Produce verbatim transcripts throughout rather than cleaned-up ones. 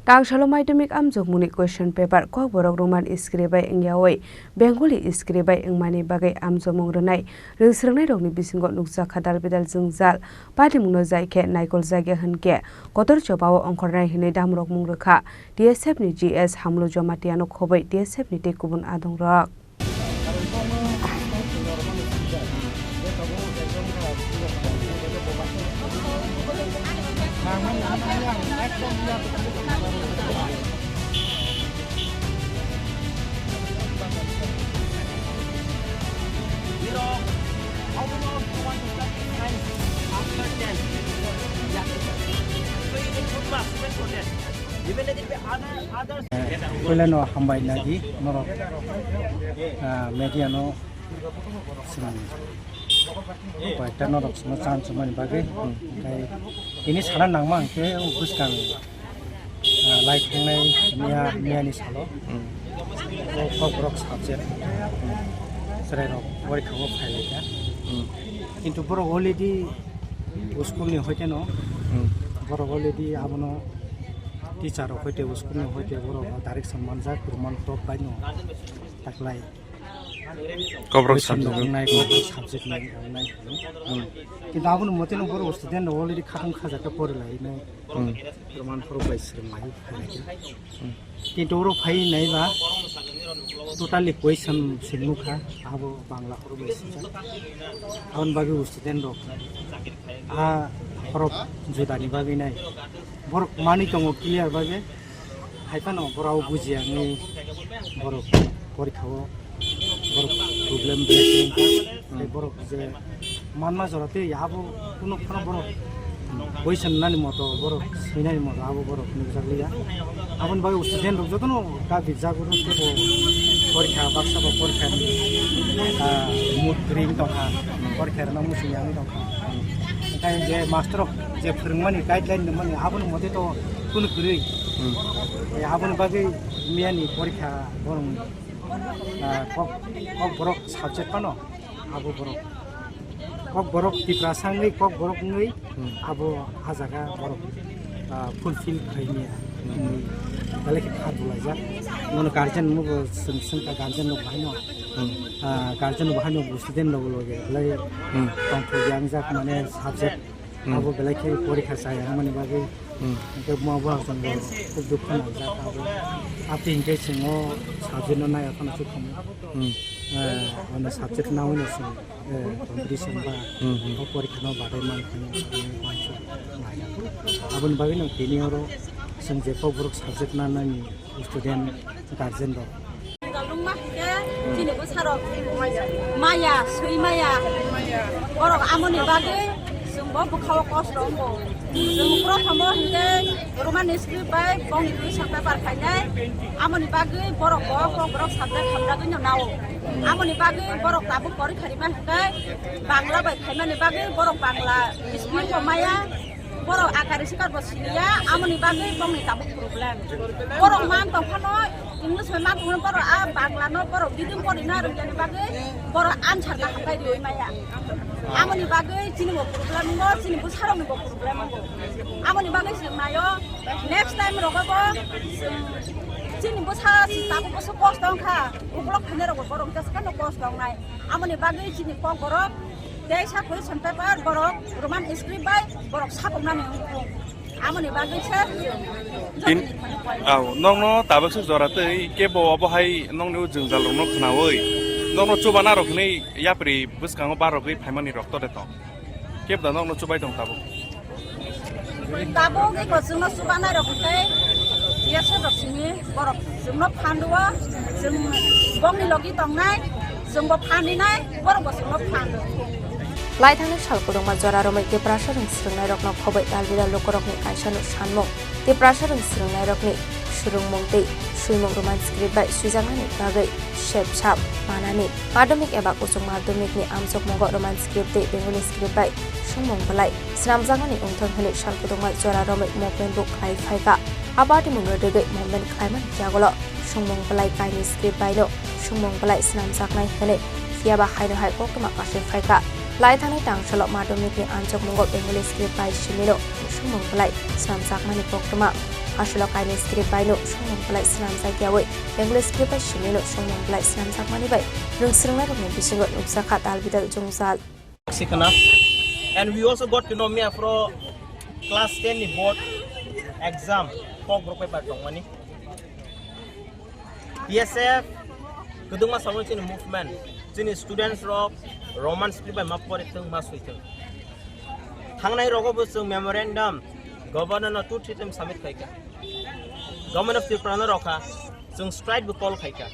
Tangsalo madhyamik amjokmungni question paper Kokborok Roman script bai wngyawi Bengali script bai wngmani bagwi amjokmung rwnai rwngsrwngnairokni bisingo nukjakha dalbidal jwngjal. Patimungno jai khe naikol jakya hwnkhe kotor chobao ongkhornai hwnwi damrokmung rwkha T S F ni G S Hamlu Jomatiano khobwi T S F ni tei kubun adongrok. Puila no hambai nadi norok, ah, media no sinang. Koi ta norok sino chan chumani bagwi. Kai ini sana nangma ke bwskang, ah, lai thangnai miya, miya ni salo. O kokborok subject. Serai rok pori khago phai lai kha. Kintu borok already school ni hoite no. Borok already abono teacher rok hoite school ni hoite borok direction manjak Roman top bai no. Taklai. Kobrok question subject. Rok nai, kobrok subject nai, rok nai. Kintu aboni mote no borok student rok already khatang khajak khe pori lai nai. Roman phoro bai swrwng lai phai lai khe. Kintu oro phai nai ba totally question swrwng kha, abo Bangla phoro bai swijak. Aboni bagwi student rok a horop judani bagwi nai. Borok manwi tongo clear bagwi. Hai phano borok bujiya wngwi borok porikha o borok problem belai khe wngkha. Tei borok je manma jora tei abo kuno phano borok question nani moto, borok swinani moto abo borok nukjakliya. Aboni bagwi student rok jotono gabirjak, oro teibo porikha baksa bo porikha ni, ah, mood kwrwi wngwi tongkha, porikha rwna muchungya wngwi tongkha. Hwnkhe je master rok je phwrwngmani guideline rwmani aboni mote to kunu kwrwi. Hmm. Eh, aboni bagwi miyani porikha borok, ah, kok, kokborok subject phano abo borok. Kokborok Tiprasa wngwi, kokborok wngwi, hmm, abo ah jaga borok, ah, fulfill khaimya. Hmm. Belai khe kha dulaijak. Mono guardian no bo swng swngkha, guardian rok bahaino. Hmm. Ah, guardian rok bahaino bo student rok loge belai, hmm, tongthok yangjak mane subject. Hmm. Abo belai khe porikha chaya wngmani bagwi. Hmm. Hwnkhe buma bo ang tongo, khub dukhu nangjak abo. Ati hwnkhe chwng o subject no naiya phano chukhumu. Hmm. Eh, ano subject nawi no chwng, eh, competition ba, hmm, hmm, o porikha no badai man phano, aboni bagwi no tini oro chwng je kokborok subject nanani student, guardian rok. Jalungma hwnkhe chini bwsarok maya, swi maya. Borok amoni bagwi chwngbo bwkhao kosto wngo. Chwng prothomo hwnkhe Roman script bai bongni twi song paper khainai. Amoni bagwi borok bo kokborok subject hamjagwino nao. Amoni bagwi borok tabuk porikha rima hwnkhe Bangla bai khaimani bagwi borok Bangla script bo maya. Borok akari sikar bo siniya, amoni bagwi bongni tabuk problem. Borok man tong phano, English bai man tong phano, borok a Bangla no borok bidung pori na rwngya ni bagwi borok answer kaham pai rwi maya. Amoni bagwi chini bo problem wngo, chini bwsarok ni bo problem wngo. Amoni bagwi se mayo, next time rogo bo chini bwsa si tabuk bwsa kosto wngkha, ukolok khainai rok bo borok jesa no kosto wngnai. Amoni bagwi chini kokborok tei sa question paper borok Roman script bai borok sapoknani wngkha. Amoni bagwi se Tin-, aw, nokno tabuk se jora tei kebo obo hai nokni o jwngjal rokno khnaui nokno chubana rok hwnwi yapri bwskango barogwi phaimani rok to de tong. Kebo da nokno chubai tong tabuk. Tabuk eko chwngno chubanai rok tei T S F rok simi borok chwngno phan rwo, chwng bongni logi tongnai, chwngbo phan rinai, borokbo chwngno phan rwo. Lai thangnai sal kwbangma jora romwi Tiprasa rwng swrwngnairokno khobwi dalbidal lukurokni kaisa no sanmung. Tiprasa rwng swrwngnairokni swrwngmung tei swimung Roman script bai swijaknani bagwi sepsap manani. Madhyamik eba Uch Madhyamikni amjokmungo Roman script tei Bengali script bai swngmung belai swnamjaknani wngthang hwnwi sal kwbangma jora romwi movement bo khlai phaikha. A patimungno rwgwi movement khlaimani yagulo swngmung belai kainwi script baino swngmung belai swnamjaknai hwnwi, phiyaba haino hai koktwma kasui phaikha. Lai thangnai tangsalo madhyamikni amjokmungo Bengali script bai simino swngmung belai swnamjakmani koktwma. Aswk kainwi script bai no swngmung belai swnamjak yawi Bengali script bai simi no swngmung belai swnamjakmani bai rwng swrwngnairokni bisingo nukjakha talbidal jwngjal. Sikhna. And we also got to know me afro class ten ni board exam kok borok paper tongmani. T S F kwdwngma samung chini movement, chini students rok Roman script bai ma pori thung ma sui thung. Thangnai rogo bo chwng memorandum governor no two three times submit khaika. Government of Tripura no rokha, chwng strike bo call khaika.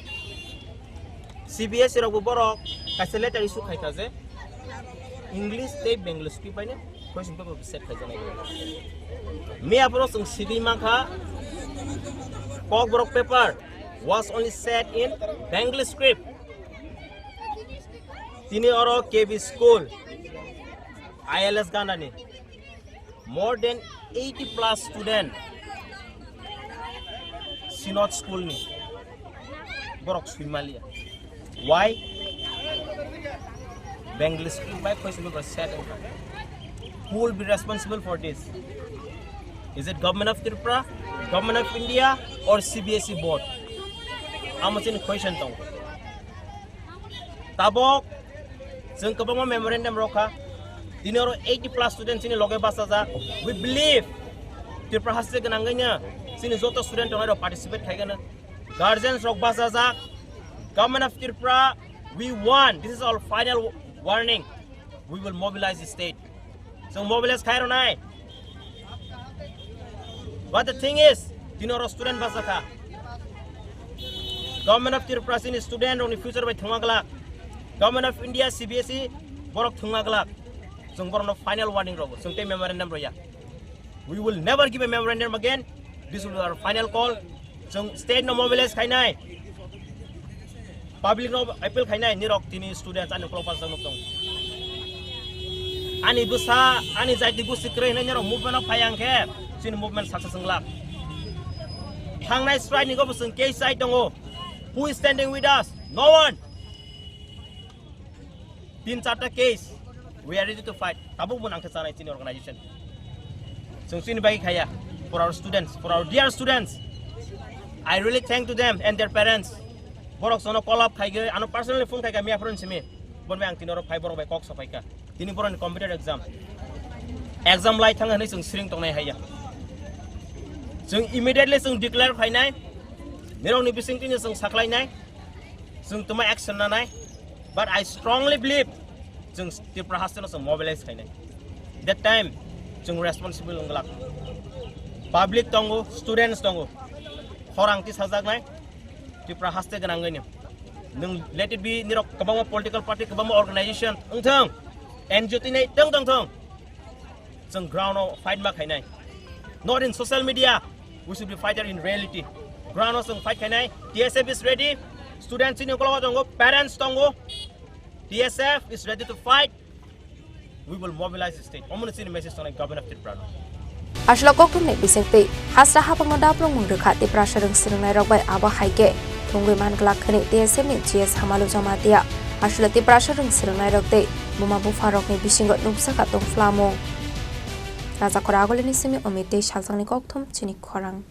C B S E rok bo borok kaisa letter issue khaika je English tei Bengali script bai no question paper set khaijaknai. Miya borok chwng sidi mankha, Kokborok paper was only set in Bengali script. Tini oro K B school, I L S Gandani, more than eighty plus student Synod school ni borok suimalia. Why? Bengali script bai question paper set wngkha. Who will be responsible for this? Is it government of Tripura, government of India, or C B S E board? Amo chini question tong. Tabok chwng kwbangma memorandum rokha. Tini oro eighty plus student chini loge bachajak. We believe Tripura haste gwnangwino chini joto student tongnai rok participate khaigano. Guardians rok bachajak. Government of Tripura, we want. This is our final warning. We will mobilize the state. Chwng mobilize khai rwnai. But the thing is, tini oro student bachakha. Government of Tripura chini student rokni future bai thwngma glak. Government of India, C B S E borok thwngma glak. Chwng borokno final warning rogo. Chwng tei memorandum roya. We will never give a memorandum again. This will be our final call. Chwng state no mobilize khainai. Public no appeal khainai, nirok tini students ani ukolog bachajak nuk tong. Ani bwsa, ani jaiti gusti kwrwi hinwi nirok movement o phai ang khe chini movement success wng lak. Thangnai strike ni go bwswng case chai tongo. Who is standing with us? No one. Tin charta case, we are ready to fight. Tabuk bo nangkhe chanai chini organization. Chwng chini bagwi khaya, for our students, for our dear students. I really thank to them and their parents. Borok jono call up khaigwi, ano personally phone khaika miya phone simi. Bon bai ang tini oro phai borok bai kok sapaika. Tini borok ni computer exam. Exam lai thang hinwi chwng siring tongnai haiya. Chwng immediately chwng declare khainai. Nirok ni bising tini chwng saklainai. Chwng tuma action nanai, but I strongly believe chwng Tripura haste no chwng mobilize khainai. That time chwng responsible wng glak. Public tongo, students tongo, khorang tisajaknai Tripura haste gwnangwino. Nwng let it be nirok kwbangma political party, kwbangma organization wngthong, N G O tinai tong tongthong. Chwng ground o fight ma khainai. Not in social media. We should be fighter in reality. Ground o chwng fight khainai. T S F is ready. Students ni ukologo tongo, parents tongo. T S F is ready to fight. We will mobilize the state. Omo ni chini message tongnai government of Tripura no. Aswk kokthumni bisingtwi hasra habangno daplungmung rwkha Tiprasa rwng swrwngnairok bai abo hai khe thwngwi man glak hwnwi T S F ni G S Hamalu Jamatia. Aswk Tiprasa rwng swrwngnairok tei buma bupharokni bisingo nukjaka tong phlamung. Rajakhor Agulini simi Omit tei Salsangni kokthum chini khorang.